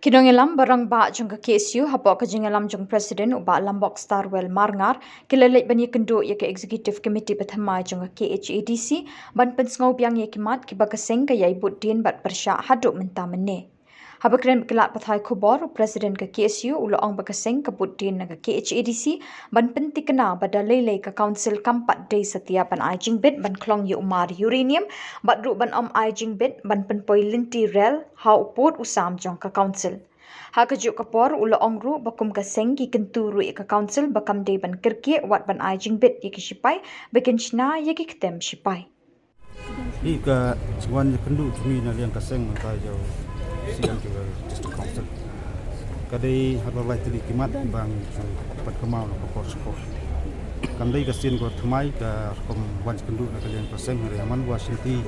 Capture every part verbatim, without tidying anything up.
Ki nongïalam ba rangbah jong ka K S U hapoh ka jingïalam jong President u Bah Lambok Starwell Marngar ki la leit ban ïakynduh ïa ka Executive Committee bathymmai jong ka K H A D C ban pynsngew biang ïa ki mat kiba ka seng ka ïai bud dien bad pyrshah haduh mynta mynne. Haba kren bad ki lad pathai khubor, u President ka K S U u la ong ba ka seng ka bud dien na ka K H A D C ban pyntikna ba da lei lei ka Council kam pat dei satia ban ai jingbit ban khlong ïa u mar uranium bad ruh ban ym ai jingbit ban pynpoi lynti rel ha u pud u sam jong ka Council. Ha kajuh ka por u la ong ruh ba kum ka seng ki kyntu ruh ïa ka Council ba kam dei ban kyrkieh wat ban ai jingbit ïa ki shipai ba kin shna ïa ki ktem shipai. Hi ka jingwan ïakynduh jong ngi na liang ka seng mynta ïa u C M jong ka District Council. Ka dei halor lai tylli ki mat ba ngi ju pynkynmaw na ka por sha ka por. Kam dei ka sien kaba thymmai ka rukom wan ïakynduh na ka liang ka seng, hynrei man ba shim ti,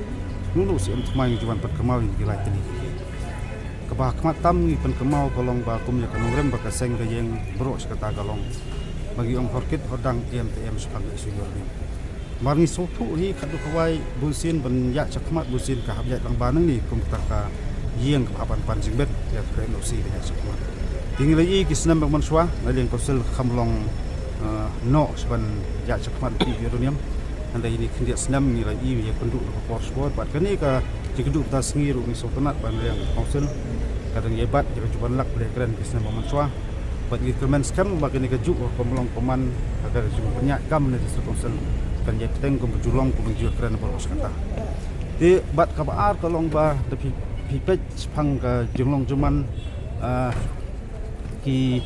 nunu C M thymmai ngi ju wan pynkynmaw ïa ki lai tylli. Kaba khmat tam ngi pynkynmaw ka long ba kum ïa ka nongrim ba ka seng ka ïeng baroh shi katta ka long ba ngi ong hor kit hor dang, em te em shaphang ka issue uranium. Namar ngi sngewthuh hi khatduh kawei bunsien ban ïaid shakhmat, bunsien ka hap ïaid lang ba nangne kum kata ka ïing kaba hap ban pan jingbit ïa ka N O C ka ïaid shakhmat. Te ngi la ïohi ki snem ba mynshuwa na liang Council ka kham long, eh, noh shi ban ïaid shakhmat ki uranium. Hynrei ïa kine khyndiat snem ngi la ïohi ïakynduh na ka por sha ka por bad kane ka jingkynduh mynta ka sngi ruh ngi sngewtynnat ba na liang Council ka dang ïa bat ïa ka juh ban lak ba la ïakren ki snem ba mynshuwa. Bad ngi kyrmen skhem ba kane kajuh ka rukom long kumne, ka rukom pynïaid kam na District Council kan ïa bteng kum ka ju long kum ka ju ïakren baroh shi katta. Te bad kaba ar ka long ba da phi, phi peit shaphang ka jinglong jingman, ah, ki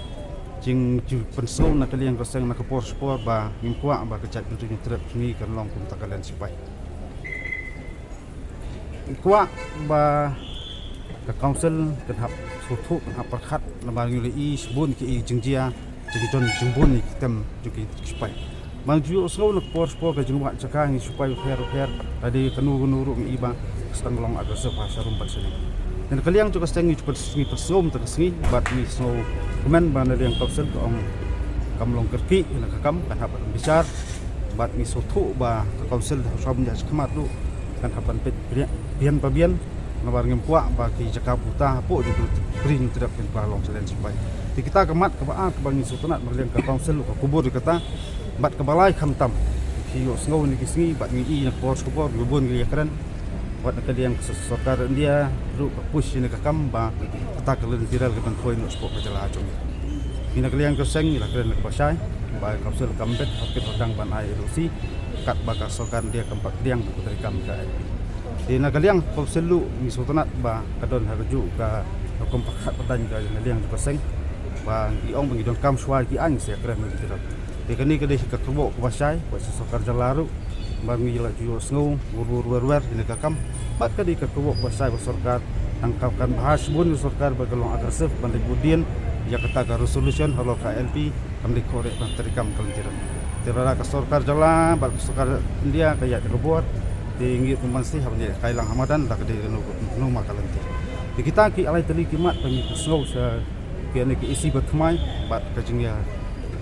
jingju pynsngew na ka liang ka seng na ka por sha ka por ba ngim kwah ba ka jaitbynriew Hynñiewtrep jong ngi kan long kum kata ka len shipai. Kwah ba ka Council kan hap sngewthuh, kan hap pyrkhat, namar ngi la ïohi shibun ki jingjia, jingjia, jingbun ki ktem jong ki shipai. Ba ngi ju ïohsngew na ka por sha ka por ka jingwad jaka ki shipai bapher bapher, lada kano kano ruh ngi ïohi ba ka sdang long aggressive ha sharum bad shane. Na ka liang jong ka seng ngi ju pynsngew, pynsngew mynta ka sngi bad ngi sngewkmen ba na liang Council ka ong kam long kyrkieh na ka kam, kan hap ban bishar. Bad ngi sngewthuh ba ka Council ha shuwa ban ïaid shakhmat ruh kan hap ban peit bian pa bian, namar ngim kwah ba ki jaka buta hapoh jong ka ri Hynñiewtrep kan kylla long challenge shipai. Te kita ka mat kaba ar kaba ngi sngewtynnat ba na liang ka Council ka kubur ïa kata. Bad kaba lai khamtam, phi ïohsngew na ki sngi bad ngi ïohi na ka por sha ka por, bun ngi ïakren. Wat na ka liang ka sorkar India ruh ka push ïa kane ka kam ba kata ka lynti rel ka ban poi noh shapoh ka jylla jong ngi. Ngi na ka liang ka seng ngi la kren kaba shai ba ka Council kam bit hok kit hok dang ban ai N O C katba ka sorkar India kam pat pdiang ban pyntrei kam ka I L P. Te na ka liang ka Council ruh ngi sngewtynnat ba ka don ha kajuh ka rukom pyrkhat pyrdain ka na liang jong ka seng ba ngi ong ba ngi donkam shuwa ki aiñ, sa ïakren na ka lynti rel. Te kane ka dei ka kyrwoh kaba shai bad sha sorkar jylla ruh ba ngi la ju ïohsngew wer wer wer wer ïa kane ka kam. Bad ka dei ka kyrwoh kaba shai ba sorkar tang ka kan bha shibun ïa sorkar ba ka long aggressive ban leit bud dien ïa kata ka resolution halor ka I L P, kam dei kyrwoh ban treikam ka lynti rel. Te lada ka sorkar jylla bad ka sorkar India ka ïaid da ka bor, te ngi ruh ngim banse haba ngi ïaid kai lang ha madan lada ka dei kano kano ma ka lynti. Te kita ki lai tylli ki mat ba ngi pynsngew sha kane ka E C bathymmai bad ka jingïa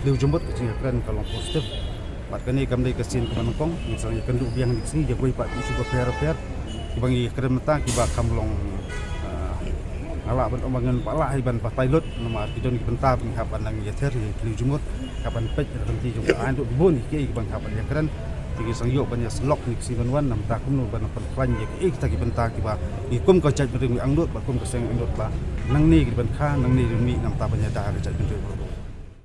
khliew jingmut, ka jingïakren ka long positive. Bad kane kam dei ka sien kaba nyngkong, ngi sdang ïakynduh biang ha kine ki sngi ïa kiwei pat ki issue bapher bapher kiba ngi ïakren mynta kiba kham long, ah, nga lah ban ong ba ngim pat lah hi ban batai lut, namar ki don ki bynta ba ngi hap ban nang ïather ïa ki khliew jingmut, hap ban peit ïa ka lynti jong ka aiñ ruh, bun kiei kiba ngi hap ban ïakren. Te ngi sdang ïoh ban ïasyllok ha kine ki sngi ban wan, namar kumno ban pynkhlaiñ ïa kiei kita ki bynta kiba ngi kum ka jaitbynriew ngi angnud bad kum ka seng angnud ba nangne ki ban kha, nangne ki ban mih namar ban ïada ka jaitbynriew baroh.